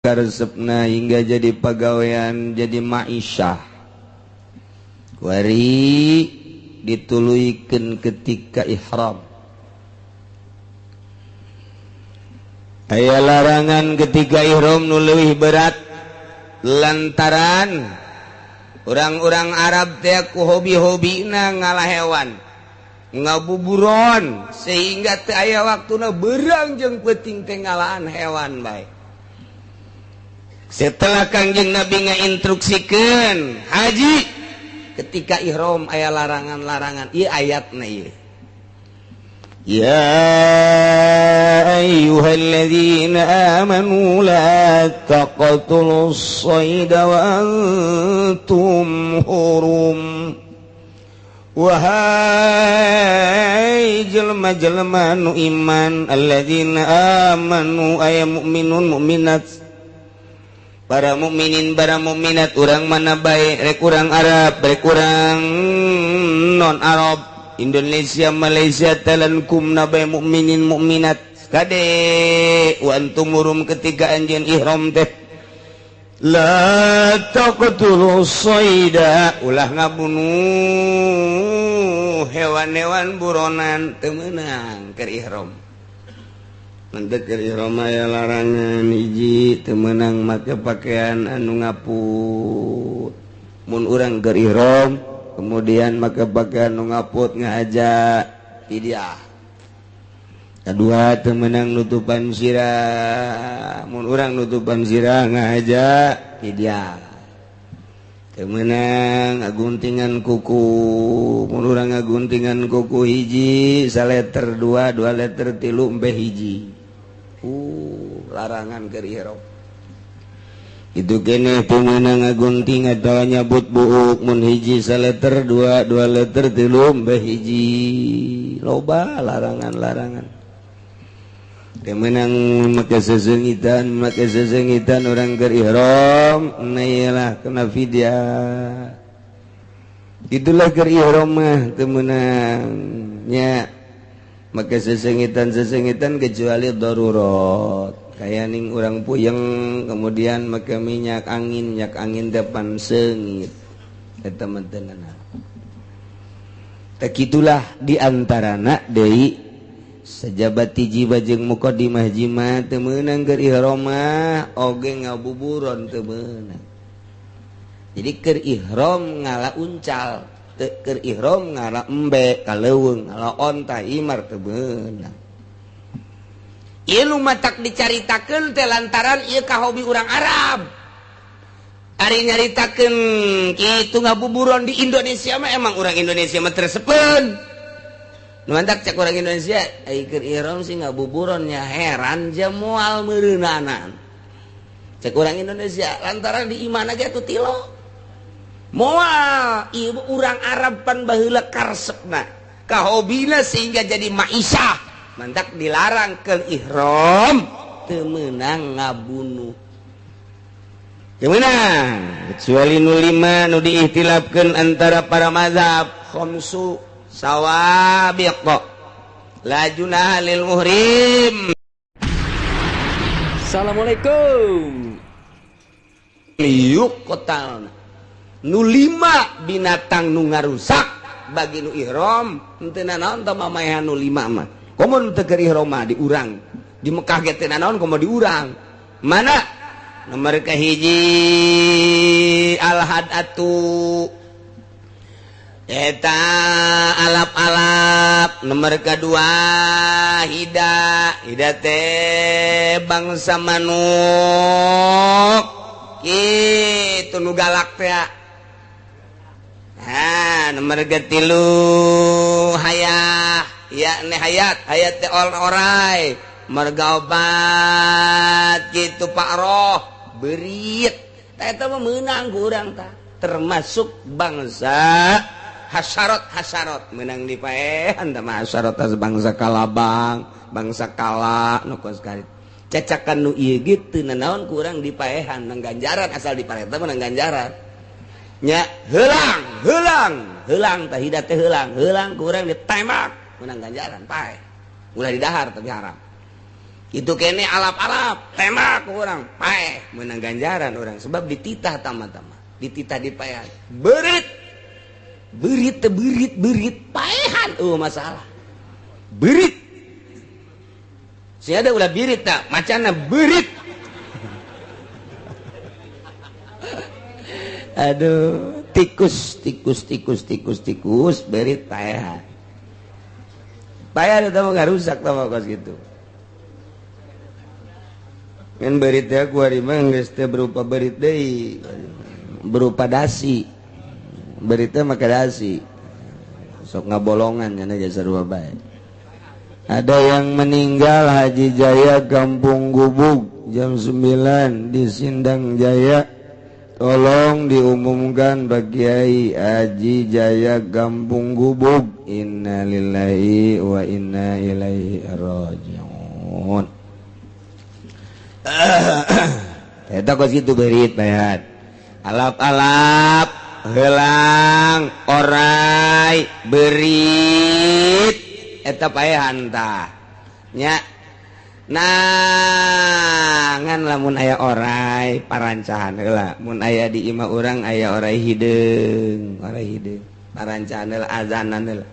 Karesepna hingga jadi pagawean jadi ma'isyah. Kuari dituluykeun ketika ihram. Aya larangan ketika ihram nu leuwih berat lantaran orang-orang Arab teh ku hobi-hobina ngalah hewan, ngabuburon sehingga teu aya waktuna beurang jeung peuting teh ngalaan hewan bae. Setelah Kangjeng Nabi ngainstruksikeun haji ketika ihram aya larangan-larangan, ieu ayatna ieu. Ya ayyuhalladzina amanu la taqtulus sayda wa antum hurum. Wahai jelema-jelema nu iman, alladzina amanu ay mu'minun mu'minat, para mukminin para mukminat, urang mana bae, rek urang Arab rek urang non Arab, Indonesia Malaysia Thailand kumna bae mukminin mukminat kade wa antum hurum ketika anjeun ihram teh la taqtulu sayda, ulah ngabunuh hewan-hewan buronan, teu meunang keur ihram. Mantep keur ihram aya larangan hiji, teu meunang make pakaian anu ngaput. Mun urang keur ihram kemudian make pakaian anu ngaput ngahaja fidyah. Kedua, teu meunang nutupan sirah. Mun urang nutupan sirah ngahaja fidyah. Teu meunang ngaguntingan kuku. Mun urang ngaguntingan kuku hiji saleter dua, dua leter tilu embe hiji. Larangan keur ihram. Itu kene teu meunang ngagunting atawa nyabut buuk. Mun hiji saleter dua, dua leter tilu embe hiji. Loba larangan-larangan. Kemenang make sesengitan, make sesengitan orang keur ihram, nah iyalah kena fidyah. Itulah keur ihram mah teu meunang nya make sesengitan-sesengitan kecuali darurat. Kaya ning urang puyeng kemudian make minyak angin depan seungit. Eta mah teu nanaon. Tah kitulah diantarana deui sajabat jiba jeung muqaddimah jima teu meunang keur ihram mah oge ngabuburon teu meunang. Jadi keur ihram ngala uncal, teu keur ihram ngala embe ka leuweung, ngala onta imar teu meunang. Ieu nu matak dicaritakeun teh lantaran ieu kahobi urang Arab. Ari nyaritakeun kitu ngabuburon di Indonesia mah emang urang Indonesia mah tersepeun. Mantak cek orang Indonesia, ai keur ihram sih ngabuburonnya heran jamual meureunanan. Cek orang Indonesia lantaran di imana ge atuh tilo. Moal ieu urang Arab pan baheula karesepna, kahobina sehingga jadi ma'isyah. Mantak dilarang keur ihram teu meunang ngabunuh. Teu meunang kecuali nu lima nu diihtilafkeun antara para mazhab khamsu sawabiq la junaha lil muhrim. Assalamualaikum. Liuk kotal nu lima binatang nu ngarusak bagi nu ihram henteu nanaon tah mamaehan nu lima mah. Komo nu teu keur ihram mah diurang di Mekah ge teu nanaon komo diurang. Mana nomor kahiji al-hadatu eta alap-alap, nomor kedua hida, hida teh bangsa manuk kitu nu galak teh. Ha, nomor katilu hayah, yakni hayat, hayat teh orai marga obat kitu Pak Roh berit tah eta mah meunang ku urang tah, termasuk bangsa hasarot-hasarot menang dipaehan tah mah hasarot bangsa kalabang, bangsa kala nu kos karit. Cacakan nu ieu ge teu nanaon ku urang dipaehan nang ganjaran asal dipaehan teh menang ganjaran. Nya heulang, heulang, heulang tah hida teh heulang, heulang ku urang ditembak menang ganjaran paeh. Ulah didahar tapi haram. Itu kene alap-alap tembak orang paeh menang ganjaran orang sebab dititah tama-tama dititah dipaehan berit berit berit berit paehan oh masalah berit si ada ulah birit tak macana berit. Aduh tikus tikus tikus tikus tikus berit paehan paehan itu mah rusak tama kos gitu. Kan berit teh kuari mah geus teh berupa berit deui berupa dasi berit teh make dasi sok ngabolongan nya jasa sarua bae. Ada yang meninggal Haji Jaya Kampung Gubug jam 9 di Sindang Jaya. Tolong diumumkan Pak Kiai Haji Jaya Kampung Gubug. Innalillahi wa inna ilaihi rajiun. Eta kos kitu berit bayat. Alap-alap heulang orai berit eta paehan tah. Nya nah ngan lamun aya orai parancahan heula mun aya di imah urang aya orai hideung parancahan heula azanan heula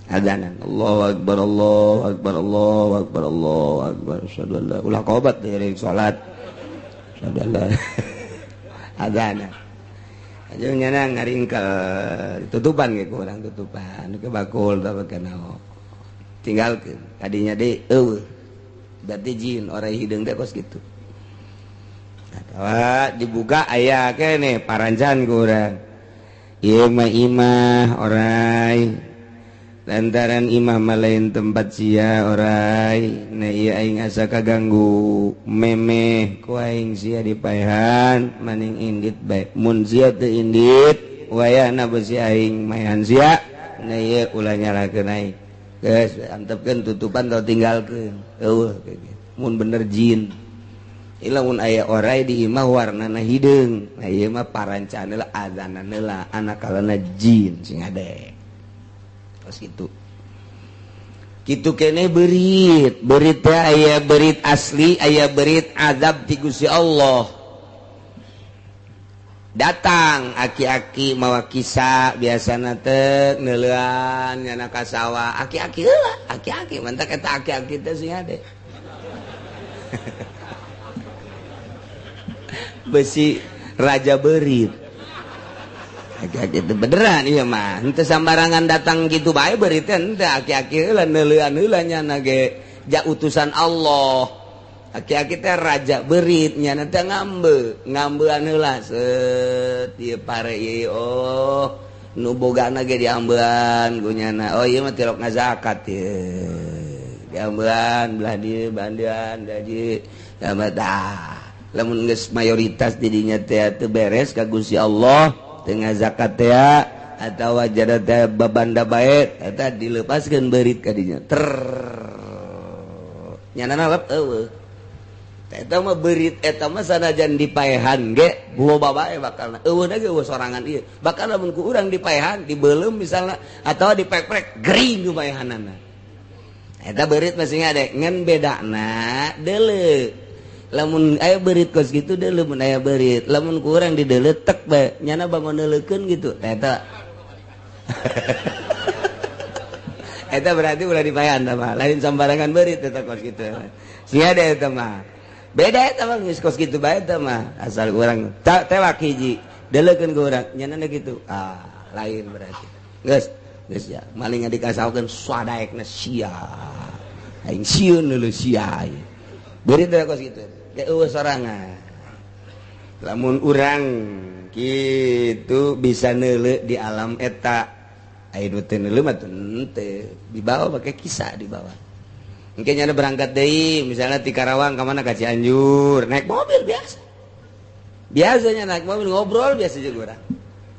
azanan Allahu akbar Allahu akbar Allahu akbar Allahu akbar asyhadu an la ulah qobat dari salat asyhadu an la azanan aja nyana ngaringkel tutupan ge ku urang tutupan ke bakul tah kana tinggalkeun kadinya deui eueuh berarti jin orang hideung teh kos kitu. Atawa dibuka aya keneh parancan ku urang. Ieu mah imah orai. Lantaran imah mah lain tempat sia orai. Na ieu aing asa kaganggu memeh ku aing sia dipaehan maning indit bae. Mun sia teu indit wayahna besi aing maehan sia. Na ieu ulah nyalakeun aing. Geus antepkeun tutupan atau tinggalkeun. Eueuh mun bener jin. Ieu mun aya orai di imah warnana hideung. Nah ieu mah parancana heula azanan heula anakalana jin sing hade. Terus kitu. Kitu keneh berit. Berit teh aya berit asli, aya berit azab ti Gusti Allah. Datang aki-aki mawa kisah biasana teh neuleuan nyana ka sawah aki-aki heula aki-aki mantak eta aki-aki teh sing hade besi raja berit aki-aki teh beneran ieu mah henteu sambarangan datang kitu bae berit teh henteu aki-aki heula neuleuan heula nyana ge ja utusan Allah. Aki-aki teh raja berit nyana teh ngambe ngambean heula set ieu pare ieu oh nu bogana ge diambean ku nyana oh ieu mah tilok ngazakat ieu diambean belah dieu bandean belah dieu tah lamun geus mayoritas di dinya teh teu beres ka Gusti Allah teu ngazakat teh atawa jada teh babanda bae eta dilepaskeun berit ka dinya ter nyana nalep eueuh. Eta mah berit eta mah sanajan dipaehan ge loba bae bakalna eueuh ge eueuh sorangan ieu bakal lamun ku urang dipaehan dibeuleum misalna atawa diprek-prek gering ku paehanana eta berit mah sing ade ngan bedana deuleu lamun aya berit kos kitu deuleu mun aya berit lamun ku urang dideuleu tek bae nyana bangun neuleukeun gitu eta eta berarti ulah dipaehan tah mah lain sambarangan berit eta kos kitu sing ade eta mah beda eta mah geus kos kitu bae eta mah asal urang tewak hiji deuleukeun ku urang nyanana kitu ah lain berarti geus geus ya maling dikasaokeun sadaekna sia aing sieun leuleus sia beurit teh kos kitu ge eueuh sorangan lamun urang kitu bisa neuleu di alam eta aya nu teu neuleu mah teu dibawa make kisah dibawa. Mungkin nyana berangkat deui misalnya di Karawang ka mana ka Cianjur naik mobil biasa biasanya naik mobil ngobrol biasa juga urang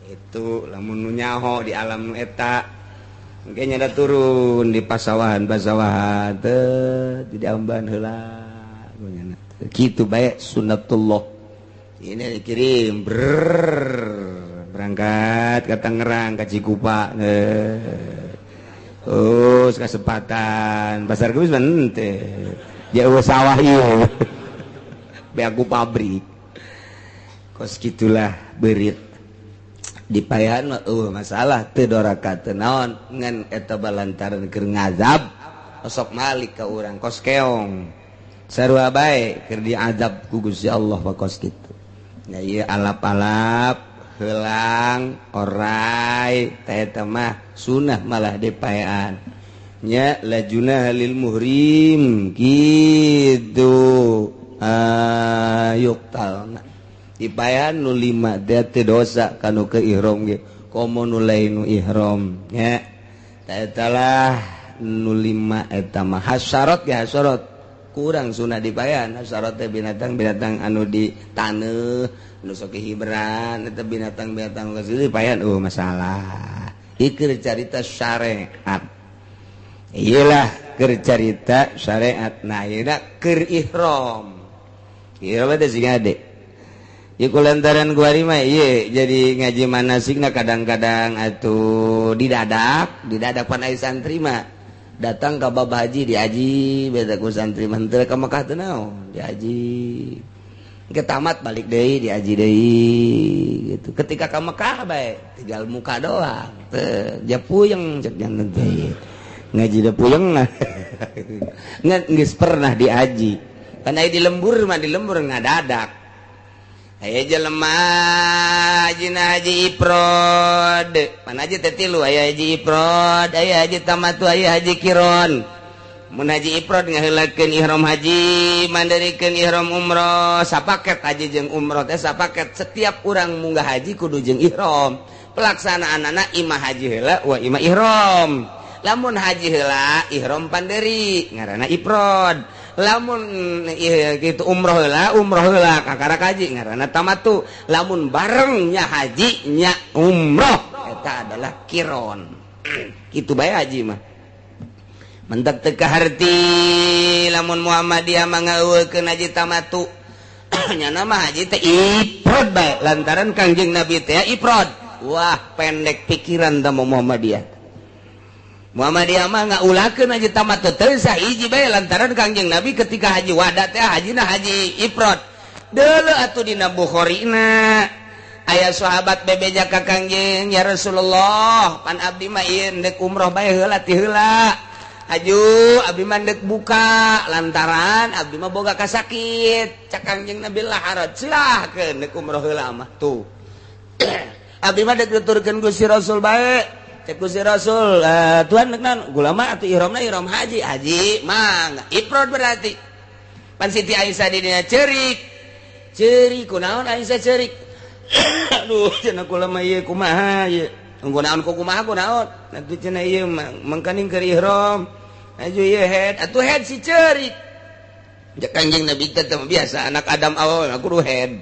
itu lamun nu nyaho di alam nu eta mungkin nyana turun di pasawahan pasawahan teh di amban heula nyana kitu bae sunnatullah ini dikirim berangkat ke Tangerang ke Cikupa oh kesempatan pasar Kemis mah henteu. Jauh sawah ieu. Be aku pabrik. Kos gitulah berit. Dipayahan mah eueuh masalah teu doraka teu naon ngan eta balantaran keur ngazab osok malik ka urang kos keong. Sarua bae keur diazab ku Gusti Allah kos kitu. Nah ieu alap-alap helang orai teh eta mah sunah malah dipaean nya la junah lil muhrim kitu ayuktalna dipaean nu 5 teh teu dosa kanu ke ihram ge komo nu lain nu ihram nya teh eta lah nu 5 eta mah hasyarat ge hasyarat kurang sunah dipaean hasyarat teh binatang-binatang anu di taneuh nu sok hiberan eta binatang-binatang geus dipaean masalah ieu carita syariat iyalah keur carita syariat nah ieu keur ihram ieu mah teh sing ade ieu kulantaran kuari mah ieu jadi ngaji manasikna kadang-kadang atuh didadak didadak pan aya santri mah datang ka babah haji diaji beda ku santri mah teu ka Mekah teu naon diaji ke tamat balik deui diaji deui gitu. Ketika ka Mekah bae tinggal muka doang teu ja puyeng cek janten teh ngaji da puyeng nah ngan geus pernah diaji kan aya di lembur mah di lembur ngadadak aya jelema hajina haji ifrad mana haji teh tilu aya haji ifrad aya haji tamatu aya haji kiron. Mun haji ifrad ngaheulakeun ihram haji mandirikeun ihram umroh sapaket haji jeung umroh teh sapaket setiap urang munggah haji kudu jeung ihram pelaksanaanana imah haji heula wa imah ihram lamun haji heula ihram panderi ngaranna ifrad lamun kitu umroh heula kakara haji ngaranna tamatu lamun barengnya haji nya umroh eta adalah kiron kitu bae haji mah mentak teu kaharti lamun Muhammadiyah mah ngeuwekeun haji tamatu nyana mah haji teh ifrad bae lantaran Kangjeng Nabi teh ifrad wah pendek pikiran teh Muhammadiyah Muhammadiyah mah ngaulakeun haji tamatu teu sah hiji bae lantaran Kangjeng Nabi ketika haji wada teh hajina haji ifrad deuleu atuh dina Bukhari-na aya sahabat bebeja ka Kangjeng ya Rasulullah pan abdi mah ieu ndek umroh bae heula ti heula aju abdi mah ndek buka lantaran abdi mah boga kasakit cak Kangjeng Nabi lah haraj silahkeun ndek umroh heula mah tuh abdi mah ndek nuturkeun Gusti Rasul bae cek Gusti Rasul tuan ndek naon gulama atuh ihramna ihram haji haji mah ifrad berarti pan Siti Aisyah di dinya ceurik ceurik kunaon Aisyah ceurik aduh cenah kula mah ieu kumaha ieu kunaon ku kumaha kunaon atuh cenah ieu mangkaning keur ihram aju ieu head atuh head si ceurik ja Kangjeng Nabi teh biasa anak Adam awal kudu head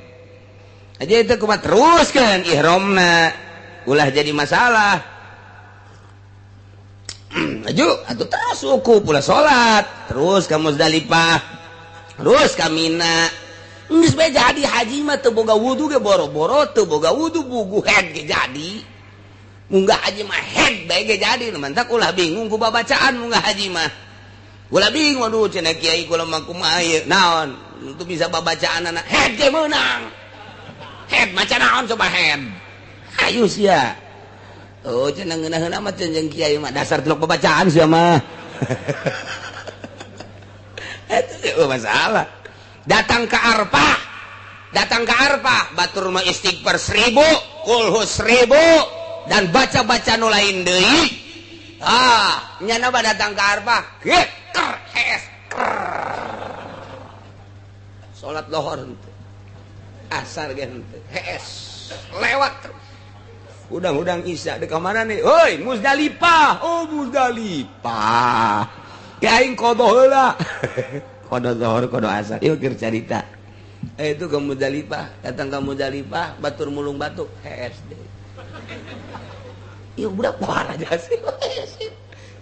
aja itu kumaha teruskeun ihramna ulah jadi masalah aju atuh terus wukuf ulah salat terus ka Muzdalifah terus ka Mina geus bae jadi haji mah teu boga wudu ge boro-boro teu boga wudu bugu head ge jadi munggah haji mah head bae ge jadi mantak ulah bingung ku babacaan munggah haji mah ulah bingung aduh cenah kiai kula mah kumaha ieu naon teu bisa babacaanana head ge meunang head maca naon coba head hayu sia oh cenah ngeunaheun amat jeung kiai mah dasar tilok babacaan sia mah eta masalah datang ke Arfah datang ke Arfah batur mah istighfar 1000 kulhu 1000 dan baca-baca nu lain deui ah nyana mah datang ke Arfah geker hees salat lohor henteu asar ge henteu hees lewat terus udang-udang isya di mana nih hoi Muzdalifah oh Muzdalifah ke aing qada heula qada zuhur qada asar ieu keur carita itu ke Muzdalifah datang ke Muzdalifah batur mulung batuk hees deui ieu budak parah aja sih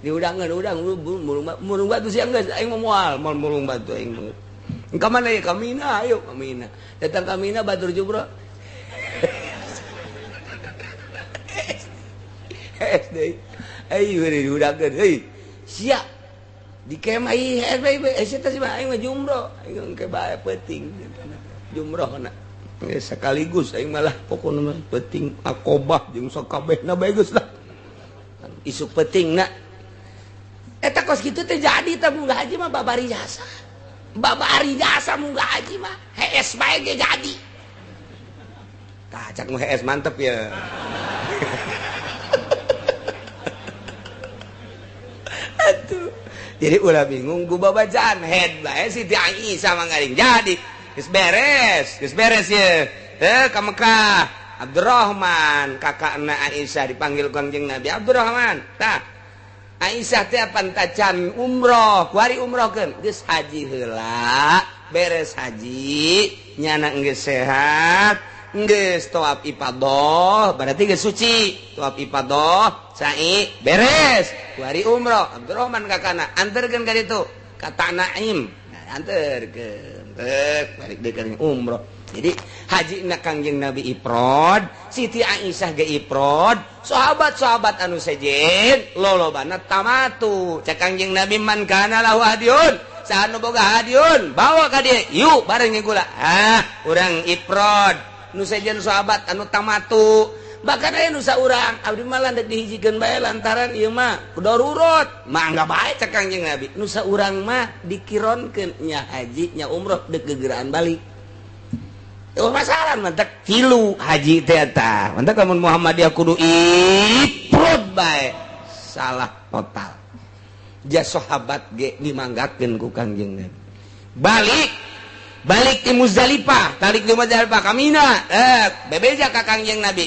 diudangan udang mulung batu siang geus aing mah moal moal mulung batu aing ka mana ya ka Mina ayo ka Mina datang ka Mina batur jubro SD ayo diudangkeun heuy sia Di kemah ieu eta sih mah aing mah jumroh, aing engke bae peuting jumroh na. Geus sekaligus aing malah pokona mah peuting akobah jeung sakabehna bae geus lah. Isuk peutingna. Eta kos kitu teh jadi teh munggah haji mah babari jasa. Babari jasa munggah haji mah hees bae ge jadi. Tah cak nu hees mantep ya. Atuh. Jadi ulah bingung ku babacaan head bae Siti Aisyah mah ngaring jadi. Geus beres ye. Ka Mekah. Abdurrahman kakakna Aisyah dipanggil Kangjeng Nabi Abdurrahman. Tah Aisyah teh pantacan umroh, kuari umrohkeun. Geus haji heula, beres haji, nyana geus sehat, geus tawaf ifadah, berarti geus suci. Tawaf ifadah, sa'i, beres. Kuari umroh, Abdurrahman kakana anterkeun ka ditu, ka Tanaim. Nah, anterkeun. Tek balik deui ka umroh. Jadi haji na Kangjeng Nabi ifrad, Siti Aisyah ge ifrad, sahabat-sahabat anu sejen lolobana tamatu. Cek Kangjeng Nabi man kana lahu hadiun, saha nu boga hadiun, bawa ka dieu, yuk bareng jeung kula. Ah, urang ifrad. Nu sejen sahabat anu tamatu. Bahkan aya nu saurang abdi mah landeuk dihijikeun bae lantaran ieu mah darurat. Mangga bae cek Kangjeng Nabi. Nu saurang mah dikironkeun nya haji nya umroh deuk gegeraan balik. Oh masalah mantak tilu haji teh eta. Mantak lamun Muhammadiyah kudu ifrad bae. Salah total. Ja sahabat ge dimanggakeun ku Kangjeng Nabi. Balik balik di Muzdalifah, balik di Muzdalifah ka Mina. Bebeja ka Kangjeng Nabi.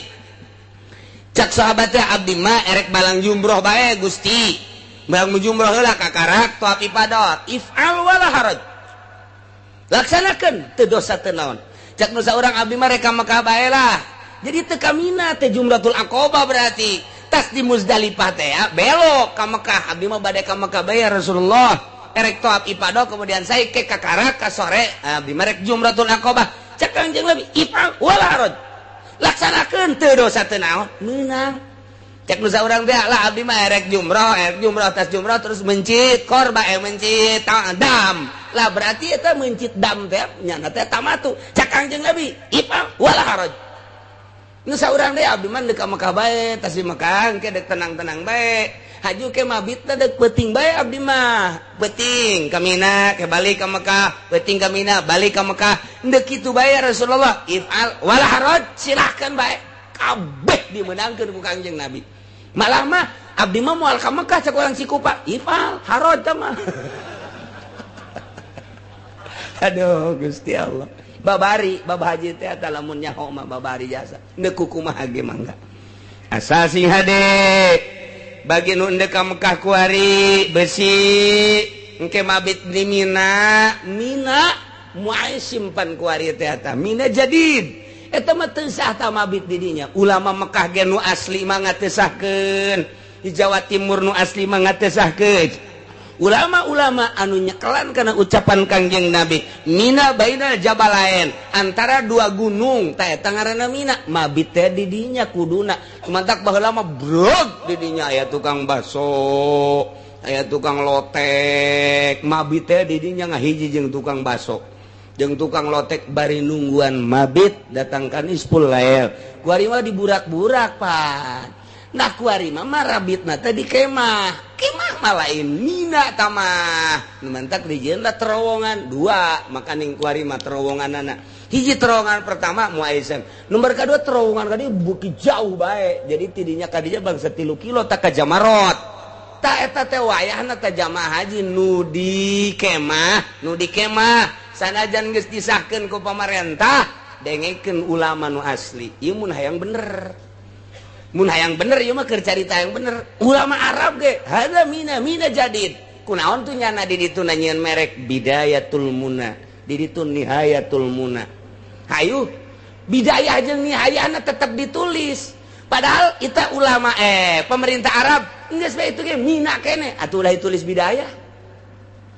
Cak sahabat teh abdi mah erek balang jumroh bae Gusti. Balang jumroh heula kakarak tawaf ifadah. If'al wala haraj. Laksanakeun teu dosa teu naon. Cak nu saurang abdi mah rek ka Mekah bae lah. Jadi teu ka Mina teh Jumratul Aqabah berarti. Tas di Muzdalifah teh ya, belok ka Mekah. Abdi mah bade ka Mekah bae ya Rasulullah. Erek tawaf ifadah kemudian saya ke kakarak ka sore abdi mah rek Jumratul Aqabah. Cak Kangjeng Nabi if'al wala haraj. Laksanakeun teu dosa teu naon, meunang. Cek nu saurang teh lah abdi mah erek jumroh tas jumroh terus mencit korba mencit dam. Lah berarti eta mencit dam teh nyana teh tamatu. Cak Kangjeng Nabi if'al wala haraj. Nu saurang teh abdi mah deuk ka Mekah bae, tas di Mekah engke deuk tenang-tenang bae. Haju ke mabitna deuk peuting bae abdi mah. Peuting ka Mina, ke balik ka Mekah, peuting ka Mina, balik ka Mekah. Deuk kitu bae Rasulullah, if'al wala haraj, silahkan bae. Kabeh dimenangkeun ku Kangjeng Nabi. Malah mah abdi mah moal ka Mekah cak urang Cikupa, if'al haraj mah. Aduh Gusti Allah. Babari bab haji teh eta lamun nyaho mah babari jasa. Deuk kumaha ge mangga. Asal sing hade bagi nu endek ka Mekah kuari besi engke mabit di Mina, Mina moal simpan kuari teh eta Mina jadid. Eta mah teu sah ta mabit di dinya. Ulama Mekah ge nu asli mah ngatesahkeun. Di Jawa Timur nu asli mah ngatesahkeun. Ulama-ulama anu nyekelan karena ucapan Kangjeng Nabi Mina bainal jabalain, antara dua gunung tah eta ngaranna Mina, mabit teh di dinya kuduna. Kumantak baheula mah brog di dinya aya tukang baso, aya tukang lotek, mabit teh di dinya ngahiji jeung tukang baso, jeung tukang lotek bari nungguan mabit datang ka nisful lail. Kuari mah diburak-burak pan. Nah kuari mah marabitna teh di kemah. Kemah mah lain Mina tamah. Nu mantak dijieun lah terowongan dua, makaning kuari mah terowonganana. Hiji terowongan pertama Muaisan. Nomor kadua terowongan kadieu beuki jauh bae. Jadi tidinya kadinya bangsa 3 kilo tak ka Jamarot. Ta eta teh wayahna teh jamaah haji nu di kemah, nu di kemah. Sanajan geus disahkeun ku pamarentah, dengekeun ulama nu asli. Ieu mun hayang bener. Mun hayang bener ieu mah keur carita yang bener. Ulama Arab ge hada Mina, Mina jadid. Kunaon tuh nyana di ditu nanyieun merek Bidayatul Muna, di ditu Nihayatul Muna. Hayu bidayah jeung nihayahna tetep ditulis. Padahal kita ulama pemerintah Arab geus bae itu ge Mina kene atuh ulah ditulis bidayah.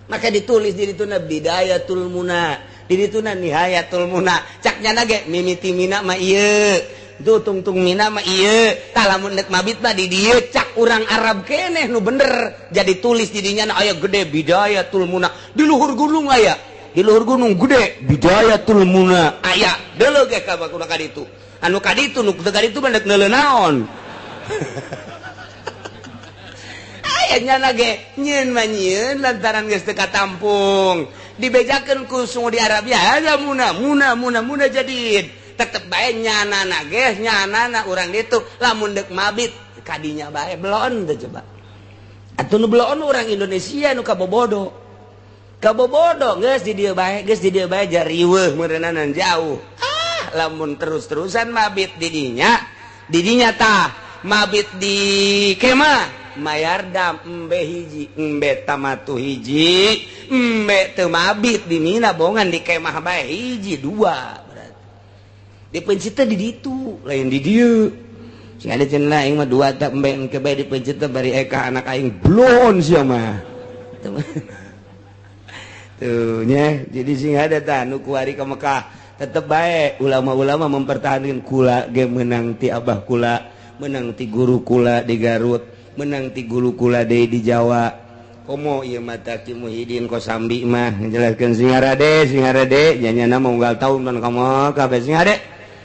Maka ditulis di dituna Bidayatul Muna, di dituna Nihayatul Muna. Cak nyana ge mimiti Mina mah ieu. Tuh tungtung Mina mah ieu tah lamun deuk mabit mah di dieu cak urang Arab keneh nu bener. Jadi tulis di dinya aya gede Bidayatul Muna di luhur gunung aya. Di luhur gunung gede Bidayatul Muna aya. Deuleu ge ka bakuna ka ditu. Anu ka ditu nu teu ka ditu mah deuk neuleuh naon. Aya nyana ge nyieun mah nyieun lantaran geus teu katampung. Dibejakeun ku Saudi Arabia ada muna muna muna muna jadid. Tetep bae nyanana ge nyanana urang ditu lamun deuk mabit kadinya bae belon teh coba. Atuh nu belon urang Indonesia nu kabobodo. Kabobodo geus di dieu bae, geus di dieu bae jariweuh meureunana jauh. Ah, lamun terus-terusan mabit di dinya, di dinya tah mabit di kemah mayar dam embe hiji, embe tamatu hiji, embe teu mabit di Mina bongan di kemah bae hiji dua berarti. Dipencit teh di ditu, lain di dieu. Sing ada cenah aing mah dua teh embe engke bae dipencit teh bari eka anak aing blon sia mah. Tuh nya, jadi sing ada tah nu kuari ka Mekah tetep bae ulama-ulama mempertahankan kula ge menang ti abah kula, menang ti guru kula di Garut, menang ti guru kula deui di Jawa. Komo ieu mah Ki Muhyiddin Kosambi mah ngajelaskeun singarade singarade nyanyana mah unggal taun dan ka Mekah bae singade.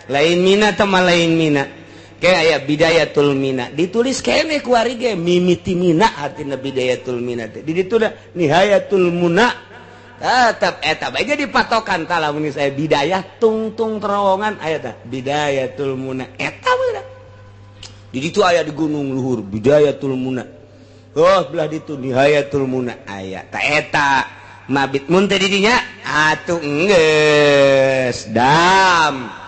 Lain Mina teh mah lain Mina. Ke aya Bidayatul Mina ditulis keneh kuari ge mimiti Mina artina Bidayatul Mina teh. Di ditu da Nihayatul Muna. Tetep eta bae jadi patokan tah lamun saya bidayah tungtung terowongan aya tah Bidayatul Muna eta mah. Di ditu aya di gunung luhur Bidayatul Muna. Oh belah ditu Nihayatul Muna aya ta eta mabit mun teh di dinya atuh geus dam.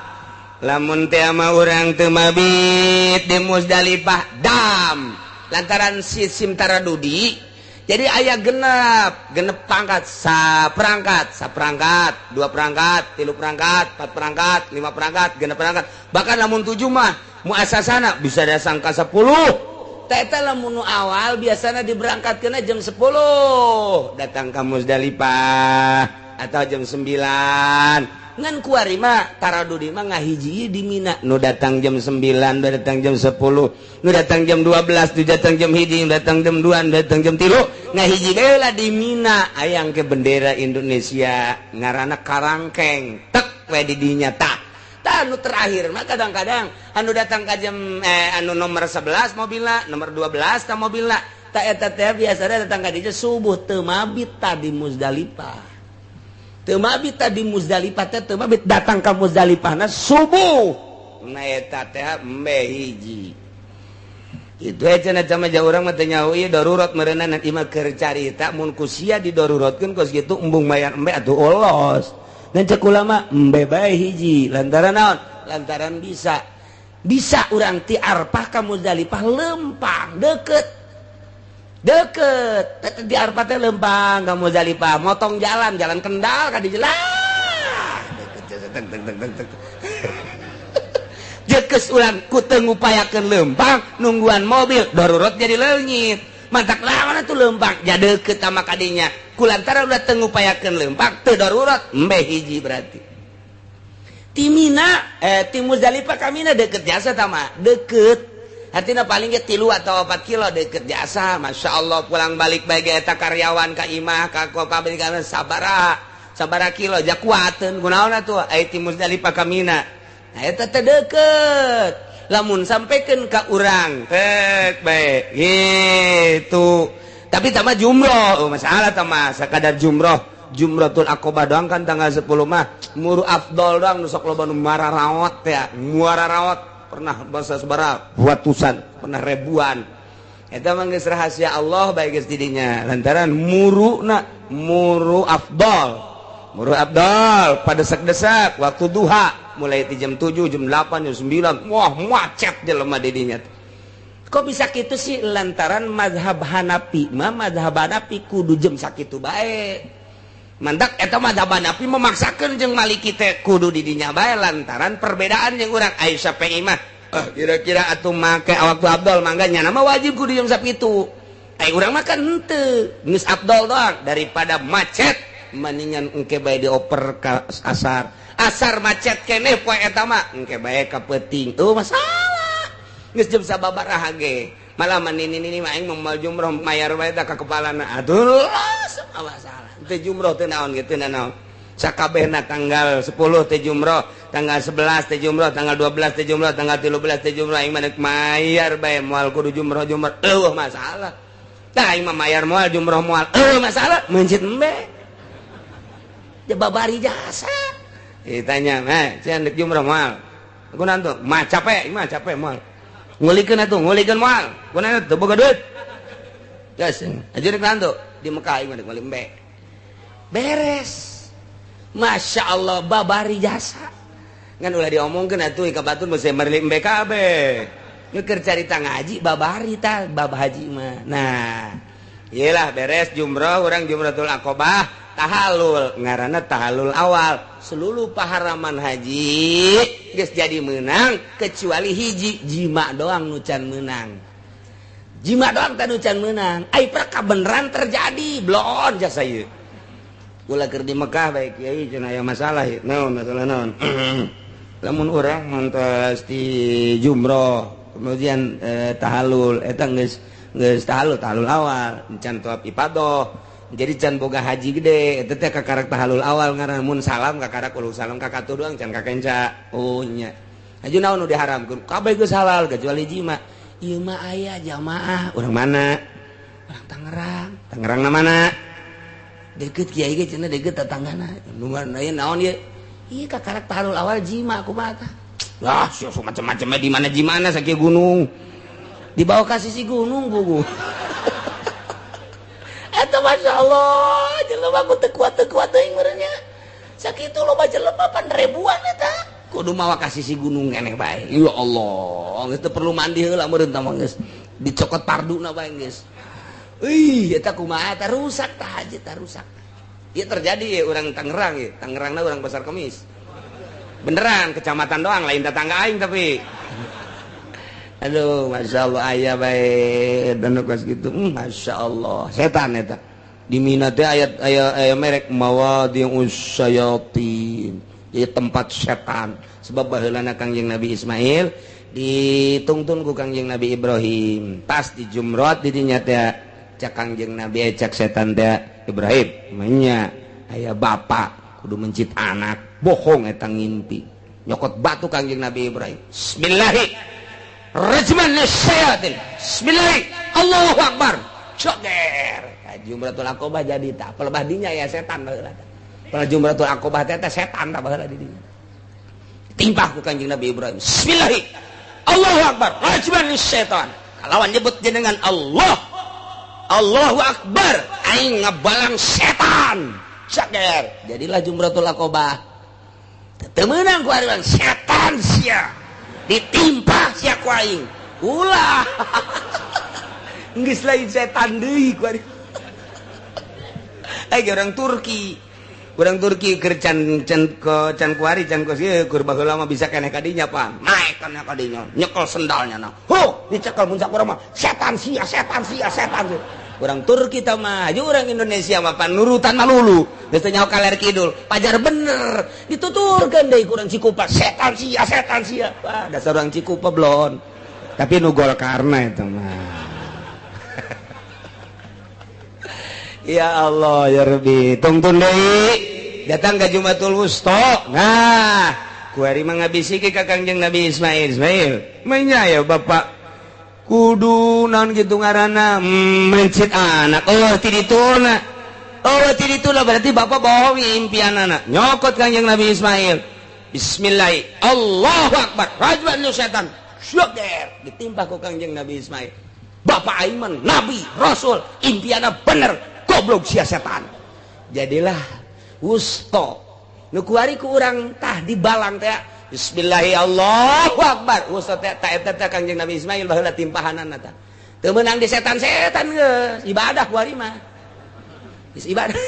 Lamun teh mah urang teu mabit di Muzdalifah dam lantaran sistem taradudi. Jadi ayah genep, genep pangkat, saperangkat, saperangkat, dua perangkat, tilu perangkat, empat perangkat, lima perangkat, genep perangkat. Bahkan lamun 7 mah muasasana bisa datang ka 10. Eta lamun nu awal biasana diberangkatkeun jam 10 datang ka Muzdalifah atau jam 9. Ngan kuari mah taradudi mah ngahiji di Mina. Nu datang jam 9, nu datang jam 10, nu datang jam 12, nu datang jam 1, nu datang jam 2, nu datang jam 3, ngahiji deui di Mina. Ayang ke bendera Indonesia ngaranna karangkeng tek we di dinya tah. Tah nu terakhir mah kadang-kadang anu datang ka jam anu nomor 11 mobilna, nomor 12 tah mobilna. Tah eta teh biasana datang ka dinya subuh teu mabit tah di Muzdalifah. Teu mabit tadi Muzdalifah teh teu mabit datang ka Muzdalifahna subuh. Na eta teh embe hiji. Kitu we cenah sama jauh urang mah teu nyaho ieu darurat meureunna ieu mah keur carita mun ku sia didaruratkeun kos kitu embung mayar embe atuh olos. Dan cek ulama embe bae hiji lantaran naon? Lantaran bisa. Bisa urang ti Arfah ka Muzdalifah lempang deket. Deket di Arfah teh lempang ka Muzdalifah motong jalan jalan Kendal ka dijelah deket teng teng teng teng jekes urang ku teu ngupayakeun lempang nungguan mobil darurat jadi leungit mantak lawan atuh lempang ja deket sama kadinya ku lantaran udah teu ngupayakeun lempang teu darurat embe hiji berarti ti Mina ti Muzdalifah ka Mina deket jasa tama deket. Artinya paling ge 3 atau 4 kilo deket jasa. Masya Allah pulang balik bae eta karyawan ka imah ka pabrik ka sabara sabara kilo ja kuateun kunaon atuh ai ti Muzdalifah ka Mina. Nah eta teh deket. Lamun sampekeun ka urang tek bae gitu. Tapi tama jumroh, oh, masalah tama sakadar jumroh. Jumratul Aqobah doang kan tanggal 10 mah muru afdol doang nu sok loba nu mararaot ya, muararaot. Pernah bahasa sebara ratusan, pernah ribuan. Eta mah geus rahasia Allah bae geus didinya. Lantaran muruna muru afdol. Muru afdol pada desak-desak waktu duha mulai di jam 7, jam 8, jam 9. Wah, macet jelema didinya. Kok bisa kitu sih? Lantaran mazhab Hanafi mah mazhab Hanafi kudu jam sakitu bae. Mantak eta mazhab Hanafi memaksakeun jeung Maliki teh kudu di dinya bae lantaran perbedaan jeung urang Aisyah Syafi'i mah kira-kira atuh make waktu abdol mangga nya mah wajib kudu jam sakitu. Ai urang mah kan henteu geus abdol doang daripada macet macet mendingan engke bae dioper ka asar. Asar macet keneh poe eta mah engke bae ka peuting. Eueuh masalah. Geus jam sababaraha ge. Malah manini nini mah aing moal jumroh mayar bae tah ka kepalana. Aduh, semua masalah. Teu jumroh teu naon ge teu naon. Sakabehna tanggal 10 teh jumroh, tanggal 11 teh jumroh, tanggal 12 teh jumroh, tanggal 13 teh jumroh, aing mah mayar bae moal kudu jumroh jumroh. Eueuh masalah. Tah aing mah mayar moal jumroh moal. Eueuh masalah, meuncit embe. Babari jasa. Ditanya, "Eh, sia ndek jumroh moal?" Kunaon tuh? Mah capek, mah capek moal. Ngulikeun atuh, ngulikeun moal. Kunaon teu boga duit. Geus, aja rek naon tuh? Di Mekah aing mah dek embe. Beres. Masya Allah babari jasa ngan ulah diomongkeun atuh ka batur mesti meuli embe kabeh. Keur carita ngaji babari tah bab haji mah. Nah, iyalah beres jumroh urang jumratul aqabah tahalul ngaranna tahalul awal. Seluruh paharaman haji geus jadi meunang kecuali hiji jima doang nu can meunang. Jima doang teh nu can meunang. Ai praka beneran terjadi bloon jasa ieu. Ulah keur di Mekah bae kiai cenah aya masalah ieu. Naon masalah naon? Lamun urang mantas di jumroh kemudian tahalul eta geus geus tahalul tahalul awal can tawaf ifadah. Jadi can boga haji gede eta teh kakarak tahalul awal ngaran mun salam kakarak uluk salam ka katuh doang can kakenca. Oh nya. Aju naon nu diharamkeun? Kabeh geus halal kecuali jima. Ieu mah aya jamaah urang mana? Urang Tangerang. Tangerang na mana? Deket kiai ge cenah deket tetanggana. Nu aya naon ieu? Ieu kakarak tahalul awal jima kumaha tah? Lah sia macam-macam di mana jimana sakieu gunung. Dibawa ka sisi gunung bugu. Eta Masya Allah, jelema ku teu kuat teuing meureunnya. Sakitu loba jelema pan ribuan eta. Kudu mawa ka sisi gunung keneh bae. Ya Allah, geus teu perlu mandi heula meureun tah mah geus. Dicokot parduna bae geus. Ih, eta kumaha eta rusak tah haji tah rusak. Ieu terjadi ya urang Tangerang ya, Tangerangna urang Pasar Kemis. Beneran kecamatan doang lain tetangga aing tapi. Aduh, Masya Allah aya bae dan kos kitu. Masya Allah, setan eta. Di Mina teh ayat aya merek mawadhi'us syayatin. Jadi tempat setan. Sebab baheulana Kangjeng Nabi Ismail ditungtun ku Kangjeng Nabi Ibrahim. Pas di Jumrot di dinya teh cak Kangjeng Nabi cak setan teh Ibrahim menya aya bapak kudu mencit anak bohong eta ngimpi nyokot batu Kangjeng Nabi Ibrahim. Bismillahi rajman lisyayatin. Bismillahi Allahu akbar. Joger. Jumratul Aqabah jadi tah pelebah dinya ya setan baheula tah. Pel Jumratul Aqabah teh setan tah baheula di dinya. Timpah ku Kangjeng Nabi Ibrahim. Bismillahi Allahu akbar. Rajman lisyaitan. Kalawan nyebut jenengan Allah. Allahu akbar. Aing ngabalang setan. Joger. Jadilah Jumratul Aqabah. Teu meunang ku ari setan sia. Ditimpah sia ku aing. Ulah. Geus lain setan deui ku ari. Ai orang Turki. Orang Turki keur can can ke can kuari can kos ieu keur baheula mah bisa keneh ka dinya pan. Naek kana ka dinya, nyekel sendalnya na. Ho, dicekel mun sakurang mah setan sia, setan sia, setan sia. Orang Turki tah mah, aju orang Indonesia mah pan nurutan malulu. Geus teu nyaho kaler kidul, pajar bener. Dituturkeun deui ku urang Cikupa, setan sia, setan sia. Wah, dasar urang Cikupa blon. Tapi nu Golkarna eta mah. Ya Allah ya Rabbi, tungtun deui datang ka Jumatul Wusta. Nah, kuari mah ngabisiki ka Kangjeng Nabi Ismail. Ismail, menya ya bapak kudu naon kitu ngaranna mencit anak. Oh, ti dituna. Oh, ti dituna berarti bapak bohong impianana. Nyokot Kangjeng Nabi Ismail. Bismillah, Allahu akbar. Rajman lu setan. Syukur ditimpah ku Kangjeng Nabi Ismail. Bapak aing mah nabi, rasul, impianna bener. Goblok sia setan. Jadilah wusto. Nu kuari ku urang tah dibalang teh. Bismillahi Allahu akbar. Wusto teh ta eta teh Kangjeng Nabi Ismail baheula timpahanana tah. Teu meunang di setan-setan geus, ibadah kuari mah. Geus ibadah.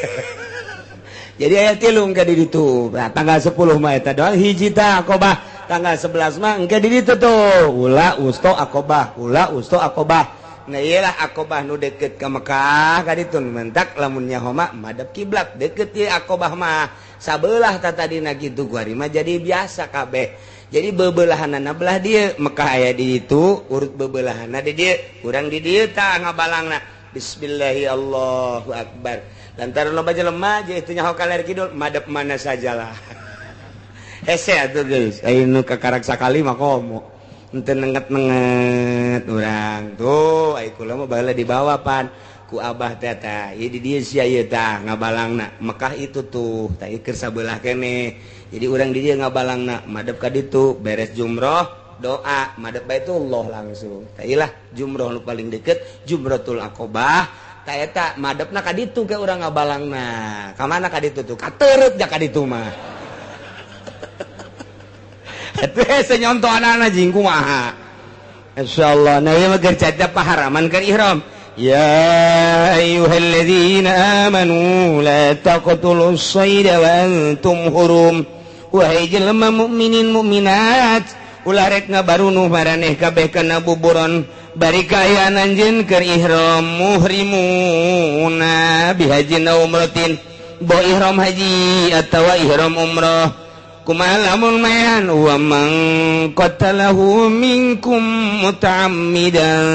Jadi aya tilung ka di ditu. Nah, tanggal 10 mah eta doang hiji tah Aqabah. Tanggal 11 mah engke di ditu tuh. Ula wusto Aqabah, ula wusto Aqabah. Nah iyalah Aqobah nu deket ke Mekah ka ditu mentak lamun nyaho mah madep kiblat deket ieu Aqobah mah sabelah ta tadina kitu kuari mah jadi biasa kabeh. Jadi bebelahanana belah dieu Mekah aya di ditu urut bebelahanna di dieu urang di dieu tah ngabalangna bismillahi Allahu akbar. Lantaran loba jelema je itu nyaho kaler kidul madep mana sajalah. Hese atuh geus aya nu kakarak sakali mah komo. Henteu nenget-nenget urang tuh ai kula mah baheula dibawa pan ku abah teh tah ieu di dieu sia ieu tah ngabalangna Mekah itu tuh tah ieu keur sabelah keneh. Jadi urang di dieu ngabalangna madep ka ditu beres jumroh doa madep Baitullah langsung. Tah ieu lah jumroh nu paling deket Jumratul Aqobah tah eta madepna ka ditu ke urang ngabalangna. Ka mana ka ditu tuh? Ka teureut da ka ditu mah. Atuh hese nyontohanana jeung kumaha. Insyaallah nah ieu mah keur caca paharaman keur ihram. Ya ayyuhalladzina amanu la taqtulus sayda wa antum hurum. Wahai jelema mukminin mukminat ulah rek ngabarunuh maraneh kabeh kana buburon bari kaayaan anjeun keur ihram muhrimuna bihajin aw umratin bo ihram haji atawa ihram umrah. Kumaha lamun mayan wa man qatalahu minkum muta'ammidan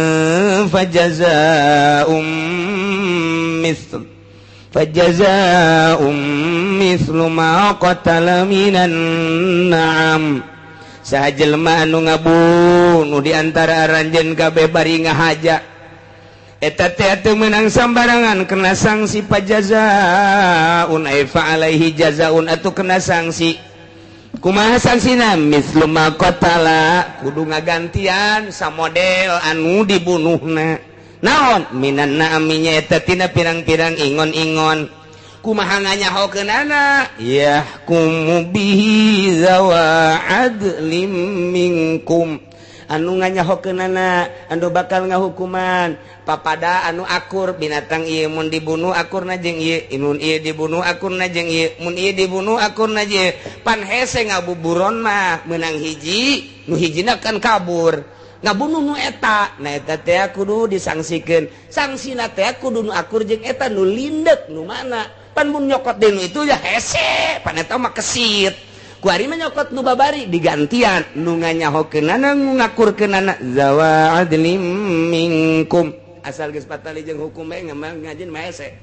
fajazaa'um mithlu ma qatala minan na'am. Saha jelema anu ngabunuh di antara aranjeun kabeh bari ngahaja eta teh teu meunang sambarangan kena sanksi pajazaun ay fa alaihi jazaun atuh kena sanksi. Kumaha sangsina mislu ma qatala kudu ngagantian samodel anu dibunuhna. Naon minan na'aminya eta tina pirang-pirang ingon-ingon. Kumaha nganyahokeunana yahkumu bihi zawa adlim minkum. Anu nganyahokeunana anu bakal ngahukuman papada anu akur binatang ieu mun dibunuh akurna jeung ieu, mun ieu dibunuh akurna jeung ieu, mun ieu dibunuh akurna jeung ieu. Pan hese ngabuburon mah meunang hiji, nu hijina kan kabur. Ngabunuh nu eta, nah eta teh kudu disangsikeun. Sangsina teh kudu nu akur jeung eta nu lindek nu mana. Pan mun nyokot deui nu itu ya hese, pan eta mah kesit. Kuari mah nyokot nu babari digantian nu nganyahokeunana nu ngakurkeunana zawa adlim minkum. Asal geus patali jeung hukum bae ngaji mah hese.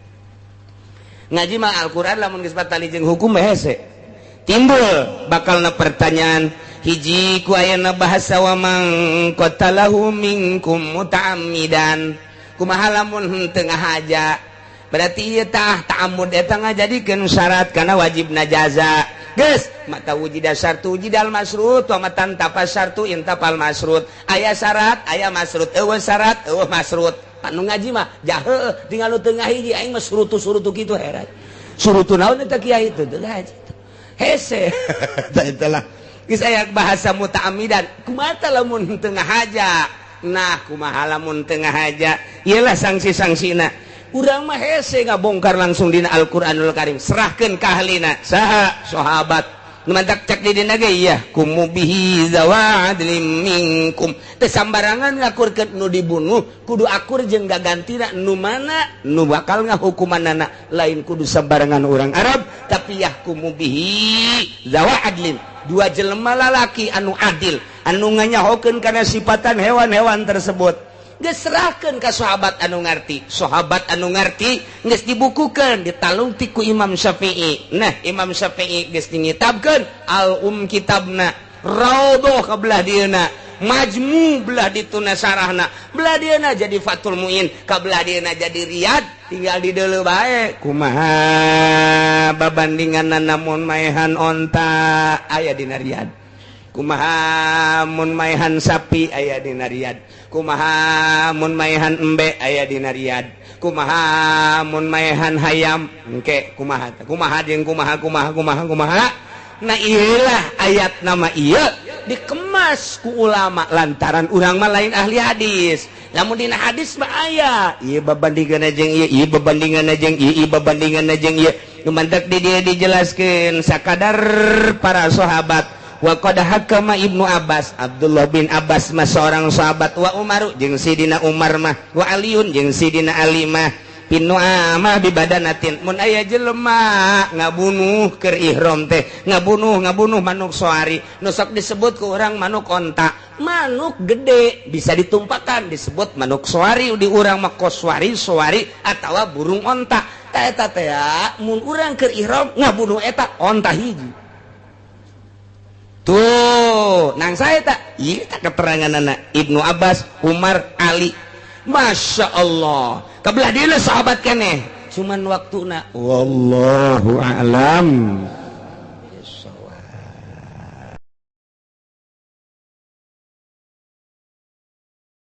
Ngaji mah Al-Qur'an lamun geus patali jeung hukum bae hese. Timbul bakalna pertanyaan hiji ku ayana bahasa wa man qatalahu minkum muta'ammidan. Kumaha lamun henteu ngahaja? Berarti ieu tah ta'ammud eta ngajadikeun syarat kana wajibna jaza. Geus mata wujida syartu wujidal masrut wa matan tapa syartu intapal masrut. Aya syarat aya masrut, eueuh syarat eueuh masrut. Anu ngaji mah jahe tinggal nu teu ngahiji aing mah surutu-surutu kitu heran. Surutu naon eta kiai teu ngaji. Hese tah eta lah. Geus aya bahasa muta'ammidan kumaha lamun teu ngahaja. Nah kumaha lamun teu ngahaja ieu lah sanksi-sanksina. Urang mah hese ngabongkar langsung dina Al-Qur'anul Karim serahkeun ka ahlina saha sahabat nu mantak cek di dina ge yah kumu bihi zawa adlim minkum teu sambarangan ngakurkeun nu dibunuh kudu akur jeung gagantina nu mana nu bakal ngahukumanana lain kudu sambarangan urang Arab tapi yahkumu bihi zawa adlim dua jelema lalaki anu adil anu nganyahokeun kana sifatan hewan-hewan tersebut. Geus serahkeun ka sahabat anu ngarti, sahabat anu ngarti geus dibukukeun ditalung ti ku Imam Syafi'i. Nah Imam Syafi'i geus dingitabkeun al-um kitabna, Raudhah ka belah dieuna, Majmu belah dituna sarahna, belah dieuna jadi Fathul Muin, ka belah dieuna jadi Riyad, tinggal di deuleu bae. Kumaha babandinganna mun maehan onta aya dina Riyad. Kumaha mun maehan sapi aya dina Riyad. Kumaha mun maehan embe aya dina Riyad. Kumaha mun maehan hayam engke kumaha kumaha jeung kumaha kumaha kumaha kumaha. Nah ieulah ayat nama ieu dikemas ku ulama lantaran urang mah lain ahli hadis. Lamun dina hadis mah aya ieu babandinganna jeung ieu, ieu babandinganna jeung ieu, ieu babandinganna jeung ieu. Nu mantak di dieu dijelaskeun sakadar para sahabat. Wa qad hakama Ibnu Abbas, Abdullah bin Abbas mah seorang sahabat, wa Umaru jeung Sidina Umar mah, wa Aliun jeung Sidina Ali mah pinu amah di badanatin mun aya jelema ngabunuh keur ihram teh, ngabunuh ngabunuh manuk soari nu sok disebut ku urang manuk onta, manuk gede bisa ditumpakan disebut manuk soari, di urang mah koswari soari atawa burung onta. Ta eta teh mun urang keur ihram ngabunuh eta onta hiji tuh nang saya tak ieu tak keterangan anak Ibnu Abbas, Umar, Ali. Masya Allah, kebelah dina sahabat keneh, cuman waktuna wallahu a'lam.